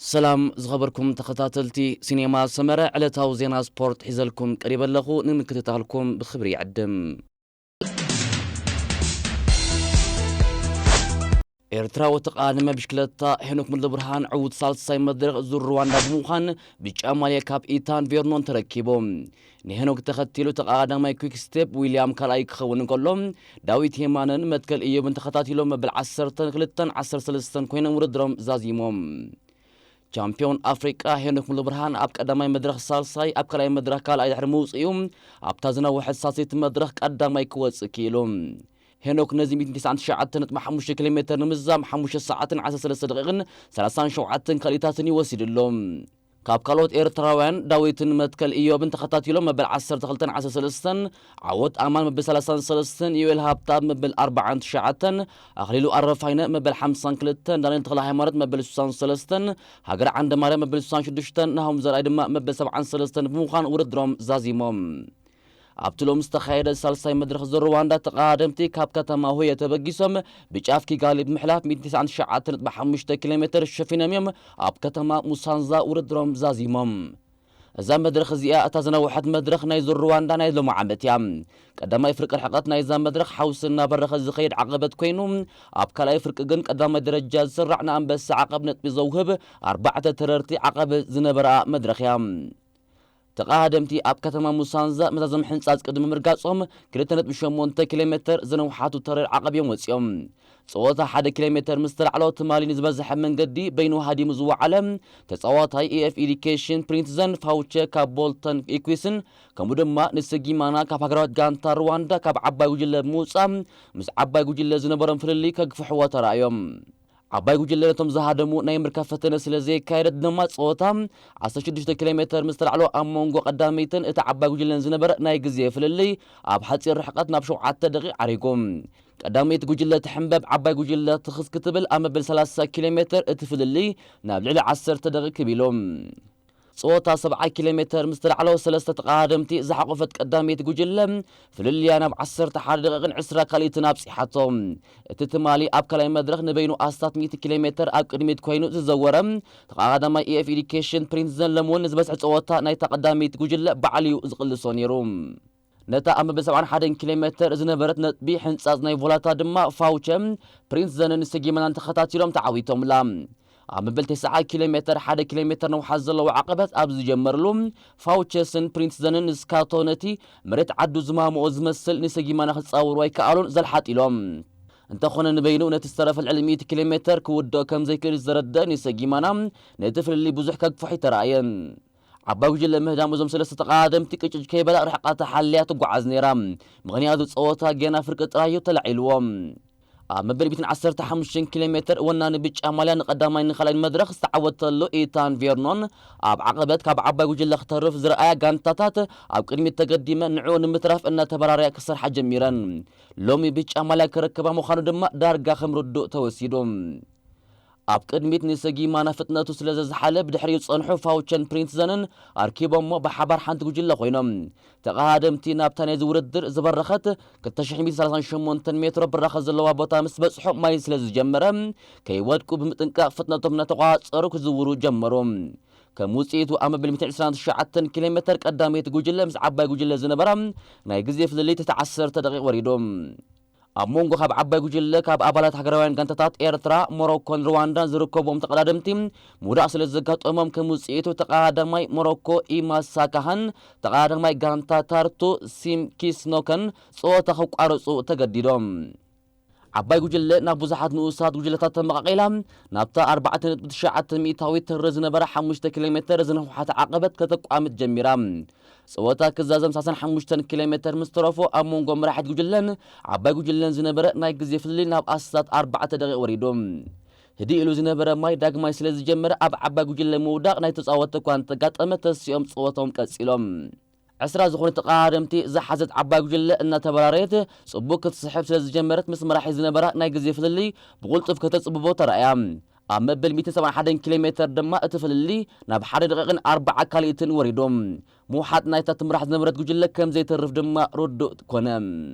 ሰላም ዝኸበርኩም ተኸታተልቲ ሲኔማ ሰመረ፣ ዕለታዊ ዜና ስፖርት ሒዘልኩም ቀሪበ ኣለኹ። ንምክትታልኩም ብኽብሪ ይዕድም። ኤርትራዊ ተቓዳዳማይ ብሽክለታ ሄኖክ ሙሉብርሃን ዕዉት ሳልሳይ መድረኽ ዙር ሩዋንዳ ብምዃን ብጫ ማልያ ካብ ኢታን ቬርኖን ተረኪቡ። ንሄኖክ ተኸቲሉ ተቓዳዳማይ ኩክ ስቴፕ ዊልያም ካልኣይ ክኸውን እንከሎ፣ ዳዊት የማነን መትከል እዮብን ተኸታቲሎም መበል ዓሰርተ ክልተን ዓሰርተ ሰለስተን ኮይኖም ውድድሮም ዛዚሞም። ቻምፒዮን ኣፍሪቃ ሄኖክ ሙሉብርሃን ኣብ ቀዳማይ መድረኽ ሳልሳይ፣ ኣብ ካልኣይ መድረኽ ካልኣይ ድሕሪ ምውፅኡ ኣብታ ዝነውሐት ሳልሰይቲ መድረኽ ቀዳማይ ክወፅእ ክኢሉ። ሄኖክ ነዚ ሚእትን ትስዓን ትሽዓተ ነጥቢ ሓሙሽተ ኪሎ ሜትር ንምዝዛም ሓሙሽተ ሰዓትን ዓሰርተ ሰለስተ ደቂቕን ሰላሳን ሸውዓተን ካልኢታትን ይወሲድሎ። ካብ ካልኦት ኤርትራውያን ዳዊትን መትከል ኢዮብን ተኸታቲሎም መበል ዓሰርተ ክልተን ዓሰርተ ሰለስተን፣ ዓወት ኣማን መበል ሰላሳን ሰለስተን፣ ዮኤል ሃብታም መበል ኣርባዓን ትሽዓተን፣ ኣኽሊሉ ኣረፋይነ መበል ሓምሳን ክልተን፣ ዳንኤል ተኽለ ሃይማኖት መበል ስሳን ሰለስተን፣ ሃገር ዓንደማርያም መበል ስሳን ሽዱሽተን፣ ናሆም ዘርኣይ ድማ መበል ሰብዓን ሰለስተን ብምዃን ውድድሮም ዛዚሞም። ኣብቲ ሎም ዝተኻየደ ሳልሳይ መድረኽ ዙር ሩዋንዳ ተቐዳደምቲ ካብ ከተማ ሆየ ተበጊሶም ብጫፍ ኪጋሊ ብምሕላፍ ሚእትን ትስዓን ትሽዓተ ነጥቢ ሓሙሽተ ኪሎ ሜትር ሸፊኖም እዮም ኣብ ከተማ ሙሳንዛ ውድድሮም ዛዚሞም። እዛ መድረኽ እዚኣ እታ ዝነውሐት መድረኽ ናይ ዙር ሩዋንዳ ናይ ሎሚ ዓመት እያ። ቀዳማይ ፍርቂ ርሕቀት ናይዛ መድረኽ ሓውሲ እናበረኸ ዝኸይድ ዓቐበት ኮይኑ፣ ኣብ ካልኣይ ፍርቂ ግን ቀዳማይ ደረጃ ዝስራዕ ንኣንበሳ ዓቐብ ነጥቢ ዘውህብ ኣርባዕተ ተረርቲ ዓቐብ ዝነበራ መድረኽ እያ። ተቐዳደምቲ ኣብ ከተማ ሙሳንዛ መዛዘም ሕንጻጽ ቅድሚ ምርጋጾም ክልተ ነጥቢ ሸሞንተ ኪሎ ሜትር ዝነውሓቱ ተረር ዓቐብ እዮም ወጺኦም። ጸወታ ሓደ ኪሎ ሜትር ምስ ተላዕሎ ትማሊ ንዝበዝሐ መንገዲ በይኑ ሃዲሙ ዝወዓለ ተጻዋታይ ኤኤፍ ኤዱኬሽን ፕሪንትዘን ፋውቸ ካብ ቦልተን ኢኩስን ከምኡ ድማ ንስጊማና ካብ ሃገራዊት ጋንታ ሩዋንዳ ካብ ዓባይ ጉጅለ ብምውጻእ ምስ ዓባይ ጉጅለ ዝነበሮም ፍልልይ ከግፍሕዎ ተራእዮም። ዓባይ ጉጅለ ነቶም ዝሃደሙ ናይ ምርካብ ፈተነ ስለ ዘየካየደት ድማ ጸወታ ዓሰርተ ሽዱሽተ ኪሎ ሜትር ምስ ተላዕሎ ኣብ መንጎ ቀዳመይትን እቲ ዓባይ ጉጅለን ዝነበረ ናይ ግዜ ፍልልይ ኣብ ሓጺር ርሕቀት ናብ ሸውዓተ ደቂቕ ዓሪጉ። ቀዳመይቲ ጉጅለ ትሕንበብ፣ ዓባይ ጉጅለ ትኽስ ክትብል ኣብ መበል ሰላሳ ኪሎ ሜትር እቲ ፍልልይ ናብ ልዕሊ ዓሰርተ ደቂቕ ክብ ኢሉ። ጸወታ ሰብዓ ኪሎ ሜትር ምስ ተላዕሎ ሰለስተ ተቐዳደምቲ ዝሓቆፈት ቀዳመይቲ ጉጅለ ፍልልያ ናብ ዓሰርተ ሓደ ደቂቕን ዕስራ ካልኢትን ኣብጺሓቶ። እቲ ትማሊ ኣብ ካልኣይ መድረኽ ንበይኑ ኣስታት ሚእቲ ኪሎ ሜትር ኣብ ቅድሚት ኮይኑ ዝዘወረ ተቐዳዳማይ ኤኤፍ ኤዱኬሽን ፕሪንትዘን ሎሚ እውን ንዝበዝሐ ጸወታ ናይታ ቀዳመይቲ ጉጅለ ባዕሉ እዩ ዝቕልሶ ነይሩ። ነታ ኣብ መበል ሰብዓን ሓደን ኪሎ ሜትር ዝነበረት ነጥቢ ሕንጻጽ ናይ ቮላታ ድማ ፋውቸ፣ ፕሪንትዘንን ስጊማናን ተኸታቲሎም ተዓዊቶምላ። ኣብ መበል ተስዓ ኪሎ ሜትር ሓደ ኪሎ ሜትር ነውሓት ዘለዎ ዓቐበት ኣብ ዝጀመርሉ፣ ፋውቸስን ፕሪንትዘንን ስካቶ ነቲ መሬት ዓዱ ዝማምኦ ዝመስል ንሰጊማና ክጻወሩ ኣይከኣሉን ዘልሓጢሎም። እንተኾነ ንበይኑ ነቲ ዝተረፈ ልዕሊ ሚእቲ ኪሎ ሜትር ክውድኦ ከም ዘይክእል ዝተረድአ ንሰጊማና ነቲ ፍልልይ ብዙሕ ከግፍሖ ኣይተራእየን። ዓባይ ጉጅለ ምህዳም እዞም ሰለስተ ተቐዳደምቲ ቅጭጭ ከይበላ ርሕቐታ ሓልያ ትጓዓዝ ነይራ። ምኽንያቱ ጸወታ ጌና ፍርቂ ጥራይ እዩ ተላዒልዎም። ኣብ መበል ሚእትን ዓሰርተ ሓሙሽተን ኪሎ ሜትር ወናኒ ብጫ ማልያ ንቐዳማይ ንኻልኣይ መድረኽ ዝተዓወተሉ ኢታን ቬርኖን ኣብ ዓቐበት ካብ ዓባይ ጉጅለ ክተርፍ ዝረኣያ ጋንታታት ኣብ ቅድሚት ተገዲመን ንዕኡ ንምትራፍ እናተበራረያ ክሰርሓ ጀሚረን። ሎሚ ብጫ ማልያ ክረክባ ምዃኑ ድማ ዳርጋ ከም ርዱእ ተወሲዱ። ኣብ ቅድሚት ንሰጊማና ፍጥነቱ ስለ ዘዝሓለ ብድሕሪኡ ዝጸንሑ ፋውቸን ፕሪንትዘንን ኣርኪቦሞ ብሓባር ሓንቲ ጉጅለ ኮይኖም። ተቐዳደምቲ ናብታ ናይዚ ውድድር ዝበረኸት ክልተ ሽሕ ሚእትን ሰላሳን ሸሞንተን ሜትሮ ብራኸ ዘለዋ ቦታ ምስ በጽሑ ማይ ስለ ዝጀመረ ከይወድቁ ብምጥንቃቕ ፍጥነቶም እናተቋጸሩ ክዝውሩ ጀመሩ። ከም ውጽኢቱ ኣብ መበል ሚእትን ዕስራን ትሽዓተን ኪሎ ሜትር ቀዳመይቲ ጉጅለ ምስ ዓባይ ጉጅለ ዝነበራ ናይ ግዜ ፍልልይ ትሕቲ ዓሰርተ ደቂቕ ወሪዱ። ኣብ መንጎ ካብ ዓባይ ጉጅለ ካብ ኣባላት ሃገራውያን ጋንታታት ኤርትራ፣ ሞሮኮን ሩዋንዳን ዝርከብዎም ተቐዳደምቲ ምውዳቕ ስለ ዘጋጠሞም ከም ውጽኢቱ ተቐዳዳማይ ሞሮኮ ኢማሳ ካሃን ተቐዳዳማይ ጋንታ ታርቱ ሲም ኪስኖከን ጸወታ ከቋርጹ ተገዲዶም። ዓባይ ጉጅለ ናብ ብዙሓት ንኡሳት ጉጅለታት ተመቓቒላ ናብታ ኣርባዕተ ነጥቢ ትሽዓተ ሚእታዊት ተሪ ዝነበራ ሓሙሽተ ኪሎ ሜትር ዝነውሓት ዓቐበት ከተቋምት ጀሚራ። ጸወታ ክዛዘም ሰላሳን ሓሙሽተን ኪሎ ሜትር ምስ ተረፎ ኣብ መንጎ መራሒት ጉጅለን ዓባይ ጉጅለን ዝነበረ ናይ ግዜ ፍልልይ ናብ ኣስታት ኣርባዕተ ደቂቕ ወሪዱ። ህድእ ኢሉ ዝነበረ ማይ ዳግማይ ስለ ዝጀመረ ኣብ ዓባይ ጉጅለ ምውዳቕ ናይ ተጻወትቲ እኳ እንተጋጠመ ተሲኦም ጸወቶም ቀጺሎም። ዕስራ ዝኾኑ ተቐዳደምቲ ዝሓዘት ዓባይ ጉጅለ እናተበራረየት ጽቡቕ ክትስሕብ ስለ ዝጀመረት ምስ መራሒ ዝነበራ ናይ ግዜ ፍልልይ ብቕልጡፍ ከተጽብቦ ተራእያ። ኣብ መበል ሚእትን ሰብዓን ሓደን ኪሎ ሜትር ድማ እቲ ፍልልይ ናብ ሓደ ደቂቕን ኣርባዓ ካልኢትን ወሪዱ። ምውሓጥ ናይታ ትምራሕ ዝነበረት ጉጅለ ከም ዘይተርፍ ድማ ርዱእ ኮነ።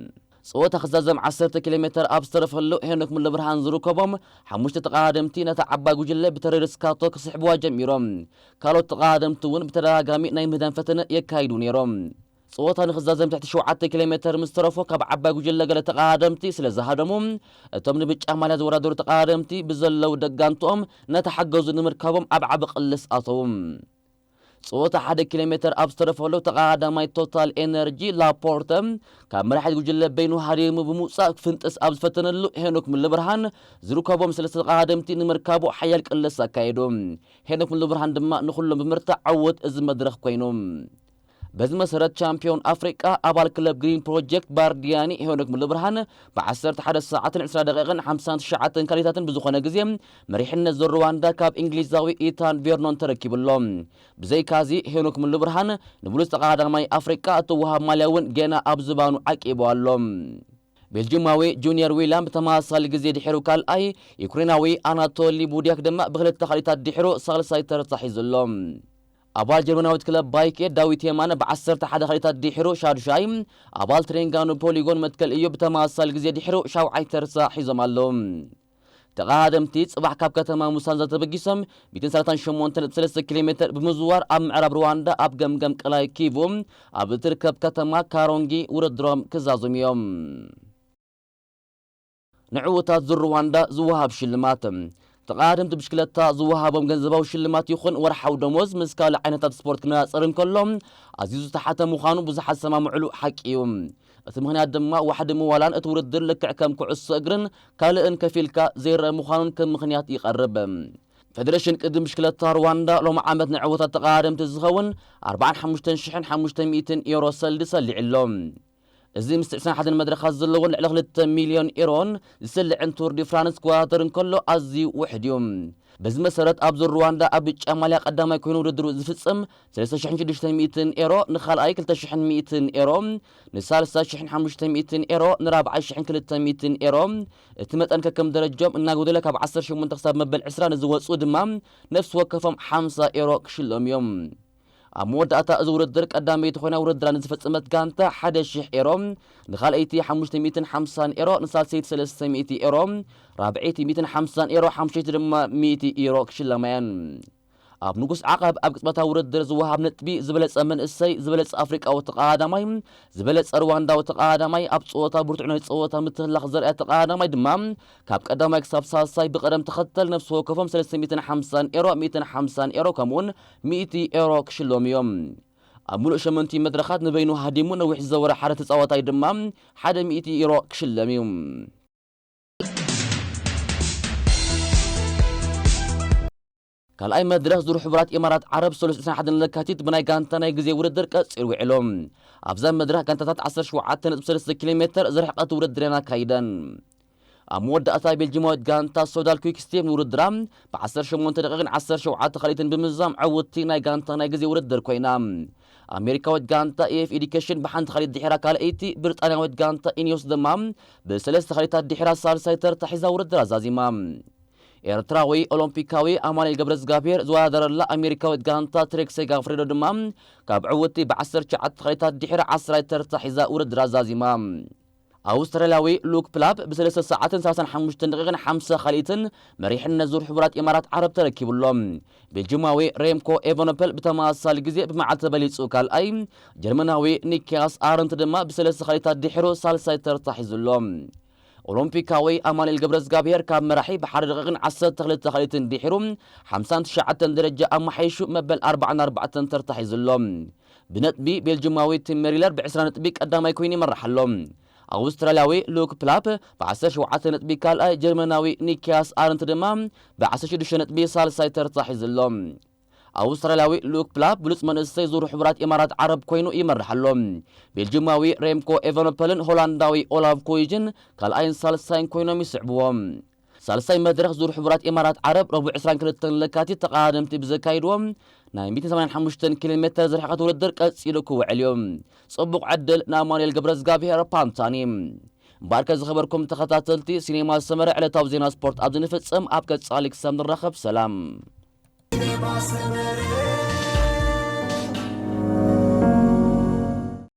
ጸወታ ክዛዘም ዓሰርተ ኪሎ ሜተር ኣብ ዝተረፈሉ ሄኖክ ሙሉብርሃን ዝርከቦም ሓሙሽተ ተቐዳደምቲ ነታ ዓባይ ጉጅለ ብተረሪ ስካቶ ክስሕብዋ ጀሚሮም። ካልኦት ተቐዳደምቲ እውን ብተደጋጋሚ ናይ ምህዳን ፈተነ የካይዱ ነይሮም። ጸወታ ንክዛዘም ትሕቲ ሸውዓተ ኪሎ ሜተር ምስ ተረፎ ካብ ዓባይ ጉጅለ ገለ ተቐዳደምቲ ስለ ዝሃደሙ፣ እቶም ንብጫ ማልያ ዝወዳደሩ ተቐዳደምቲ ብዘለዉ ደጋንትኦም ነታ ሓገዙ ንምርካቦም ኣብ ዓቢ ቅልስ ኣተዉ። ጸወታ ሓደ ኪሎ ሜተር ኣብ ዝተረፈሉ ተቐዳዳማይ ቶታል ኤነርጂ ላፖርተ ካብ መራሒት ጉጅለ በይኑ ሃዲሙ ብምውጻእ ክፍንጥስ ኣብ ዝፈተነሉ ሄኖክ ሙሉብርሃን ዝርከቦም ሰለስተ ተቐዳደምቲ ንምርካቡ ሓያል ቅልስ ኣካየዱ። ሄኖክ ሙሉብርሃን ድማ ንኹሎም ብምርታዕ ዕውት እዚ መድረኽ ኮይኑ። በዚ መሰረት ቻምፒዮን ኣፍሪቃ ኣባል ክለብ ግሪን ፕሮጀክት ባርዲያኒ ሄኖክ ሙሉብርሃን ብ ዓሰርተ ሓደ ሰዓትን ዕስራ ደቂቕን ሓምሳን ትሽዓተን ካሊታትን ብዝኾነ ግዜ መሪሕነት ዞር ሩዋንዳ ካብ እንግሊዛዊ ኢታን ቬርኖን ተረኪቡ ኣሎ። ብዘይካዚ ሄኖክ ሙሉብርሃን ንብሉጽ ተቐዳዳማይ ኣፍሪቃ እትወሃብ ማልያ እውን ገና ኣብ ዝባኑ ዓቂቡ ኣሎ። ቤልጂማዊ ጁኒየር ዊላም ብተመሳሳሊ ግዜ ድሒሩ ካልኣይ፣ ዩክሬናዊ ኣናቶሊ ቡድያክ ድማ ብክልተ ካሊታት ድሒሩ ሳልሳይ ተርታ ሒዙ ኣሎ። ኣባል ጀርመናዊት ክለብ ባይኬ ዳዊት የማነ ብ ዓሰርተ ሓደ ካሊታት ድሒሩ ሻዱሻይ፣ ኣባል ትሬንጋኑ ፖሊጎን መትከል እዩ ብተመሳሳሊ ግዜ ድሒሩ ሻውዓይ ተርታ ሒዞም ኣለዉ። ተቐዳደምቲ ጽባሕ ካብ ከተማ ሙሳንዛ ተበጊሶም ሚእትን ሰላሳን ሸሞንተን ነጥቢ ሰለስተ ኪሎ ሜተር ብምዝዋር ኣብ ምዕራብ ሩዋንዳ ኣብ ገምገም ቀላይ ኪቩ ኣብ እትርከብ ከተማ ካሮንጊ ውድድሮም ክዛዘሙ እዮም። ንዕውታት ዙር ሩዋንዳ ዝወሃብ ሽልማት። ተቐዳደምቲ ብሽክለታ ዝወሃቦም ገንዘባዊ ሽልማት ይኹን ወርሓዊ ደሞዝ ምስ ካልእ ዓይነታት ስፖርት ክነጻጸር እንከሎ ኣዝዩ ዝተሓተ ምዃኑ ብዙሓት ዝሰማምዕሉ ሓቂ እዩ። እቲ ምኽንያት ድማ ዋሕዲ ምዋላን እቲ ውድድር ልክዕ ከም ኩዕሶ እግርን ካልእን ከፊልካ ዘይረአ ምዃኑን ከም ምኽንያት ይቐርብ። ፌደሬሽን ቅድም ብሽክለታ ሩዋንዳ ሎሚ ዓመት ንዕውታት ተቐዳደምቲ ዝኸውን ኣርባዓን ሓሙሽተን ሽሕን ሓሙሽተ ሚእትን ዩሮ ሰልዲ ሰሊዑ ኣሎ። እዚ ምስ ዕስራን ሓደን መድረኻት ዘለዎን ልዕሊ ክልተ ሚልዮን ኤሮን ዝስልዕን ቱር ዲ ፍራንስ ክወዳደር እንከሎ ኣዝዩ ውሕድ እዩ። በዚ መሰረት ኣብዚ ሩዋንዳ ኣብ ብጫ ማልያ ቀዳማይ ኮይኑ ውድድሩ ዝፍጽም ሰለስተ ሽሕን ሽዱሽተ ሚእትን ኤሮ፣ ንኻልኣይ ክልተ ሽሕን ሚእትን ኤሮ፣ ንሳልሳይ ሽሕን ሓሙሽተ ሚእትን ኤሮ፣ ንራብዓይ ሽሕን ክልተ ሚእትን ኤሮ። እቲ መጠን ከከም ደረጃኦም እናጎደለ ካብ ዓሰርተ ሸሞንተ ክሳብ መበል ዕስራ ንዝወጽኡ ድማ ነፍሲ ወከፎም ሓምሳ ኤሮ ክሽለሙ እዮም። ኣብ መወዳእታ እዚ ውድድር ቀዳመይቲ ኮይና ውድድራ ንዝፈጸመት ጋንታ ሓደ ሽሕ ኤሮ፣ ንኻልኣይቲ ሓሙሽተ ሚእትን ሓምሳን ኤሮ፣ ንሳልሰይቲ ሰለስተ ሚእቲ ኤሮ፣ ራብዐይቲ ሚእትን ሓምሳን ኤሮ፣ ሓሙሽተይቲ ድማ ሚእቲ ኤሮ ክሽለማ እየን። ኣብ ንጉስ ዓቐብ ኣብ ቅጽበታዊ ውድድር ዝወሃብ ነጥቢ ዝበለጸ መንእሰይ፣ ዝበለጸ ኣፍሪቃዊ ተቐዳዳማይ፣ ዝበለጸ ሩዋንዳዊ ተቐዳዳማይ፣ ኣብ ጸወታ ብርቱዕ ናይ ጸወታ ምትህልላኽ ዘርኣየ ተቐዳዳማይ ድማ ካብ ቀዳማይ ክሳብ ሳልሳይ ብቐደም ተኸተል ነፍሲ ወከፎም ሰለስተ ሚእትን ሓምሳን ኤሮ፣ ሚእትን ሓምሳን ኤሮ ከምኡውን ሚእቲ ኤሮ ክሽለሙ እዮም። ኣብ ምሉእ ሸመንቲ መድረኻት ንበይኑ ሃዲሙ ነዊሕ ዝዘወረ ሓደ ተጻዋታይ ድማ ሓደ ሚእቲ ኤሮ ክሽለም እዩ። ካልኣይ መድረኽ ዙር ሕቡራት ኢማራት ዓረብ ሰሉስ ዕስራን ሓደን ለካቲት ብናይ ጋንታ ናይ ግዜ ውድድር ቀጺሉ ውዒሉ። ኣብዛ መድረኽ ጋንታታት ዓሰርተ ሸውዓተ ነጥቢ ሰለስተ ኪሎ ሜተር ዝርሕቀት ውድድር እየን ኣካይደን። ኣብ መወዳእታ ቤልጂማዊት ጋንታ ሶዳል ኩክ ስቴም ንውድድራ ብ ዓሰርተ ሸሞንተ ደቂቕን ዓሰርተ ሸውዓተ ካልኢትን ብምዝዛም ዕውትቲ ናይ ጋንታ ናይ ግዜ ውድድር ኮይና። ኣሜሪካዊት ጋንታ ኤፍ ኤዱኬሽን ብሓንቲ ካልኢት ድሒራ ካልኣይቲ፣ ብሪጣንያዊት ጋንታ ኢኒዮስ ድማ ብሰለስተ ካልኢታት ድሒራ ሳልሳይ ተርታ ሒዛ ውድድር ኣዛዚማ። ኤርትራዊ ኦሎምፒካዊ ኣማኑኤል ገብረዝጋብሔር ዝወዳደረላ ኣሜሪካዊት ጋንታ ትሬክ ሴጋፍሬዶ ድማ ካብ ዕውትቲ ብ ዓሰርተ ትሽዓተ ካልኢታት ድሒራ ዓስራይ ተርታ ሒዛ ውድድር ኣዛዚማ። ኣውስትራልያዊ ሉክ ፕላፕ ብሰለስተ ሰዓትን ሰላሳን ሓሙሽተን ደቂቕን ሓምሳ ካልኢትን መሪሕነት ዙር ሕቡራት ኢማራት ዓረብ ተረኪቡ ኣሎ። ቤልጂማዊ ሬምኮ ኤቨኖፐል ብተመሳሳሊ ግዜ ብመዓልቲ ተበሊጹ ካልኣይ፣ ጀርመናዊ ኒኪያስ ኣረንት ድማ ብሰለስተ ካልኢታት ድሒሩ ሳልሳይ ተርታ ሒዙ ኣሎ። ኦሎምፒካዊ ኣማኑኤል ገብረዝጋብሔር ካብ መራሒ ብሓደ ደቂቕን ዓሰርተ ክልተ ካልኢትን ድሒሩ ሓምሳን ትሽዓተን ደረጃ ኣመሓይሹ መበል ኣርባዓን ኣርባዕተን ተርታ ሒዙ ኣሎ። ብነጥቢ ቤልጂማዊ ቲም ሜሪለር ብ ዕስራ ነጥቢ ቀዳማይ ኮይኑ ይመርሕ ኣሎ። ኣውስትራልያዊ ሉክ ፕላፕ ብ ዓሰርተ ሸውዓተ ነጥቢ ካልኣይ፣ ጀርመናዊ ኒኪያስ ኣረንት ድማ ብ ዓሰርተ ሽዱሽተ ነጥቢ ሳልሳይ ተርታ ሒዙ ኣሎ። ኣውስትራልያዊ ሉክ ፕላፕ ብሉጽ መንእሰይ ዙር ሕቡራት ኢማራት ዓረብ ኮይኑ ይመርሕ ኣሎ። ቤልጂማዊ ሬምኮ ኤቨኖፐልን ሆላንዳዊ ኦላቭ ኮይጅን ካልኣይን ሳልሳይን ኮይኖም ይስዕብዎም። ሳልሳይ መድረኽ ዙር ሕቡራት ኢማራት ዓረብ ረቡዕ ዕስራን ክልተን ለካቲት ተቐዳደምቲ ብዘካይድዎም ናይ ሚእትን ሰማንያን ሓሙሽተን ኪሎ ሜተር ዝርሕቀት ውድድር ቀጺሉ ክውዕል እዩ። ጽቡቕ ዕድል ንኣማኑኤል ገብረዝጋብሔር ፓንታኒ። እምበኣርከ ዝኸበርኩም ተኸታተልቲ ሲኔማ ሰመረ ዕለታዊ ዜና ስፖርት ኣብዚ ንፍጽም። ኣብ ቀጻሊ ክሳብ ንራኸብ ሰላም።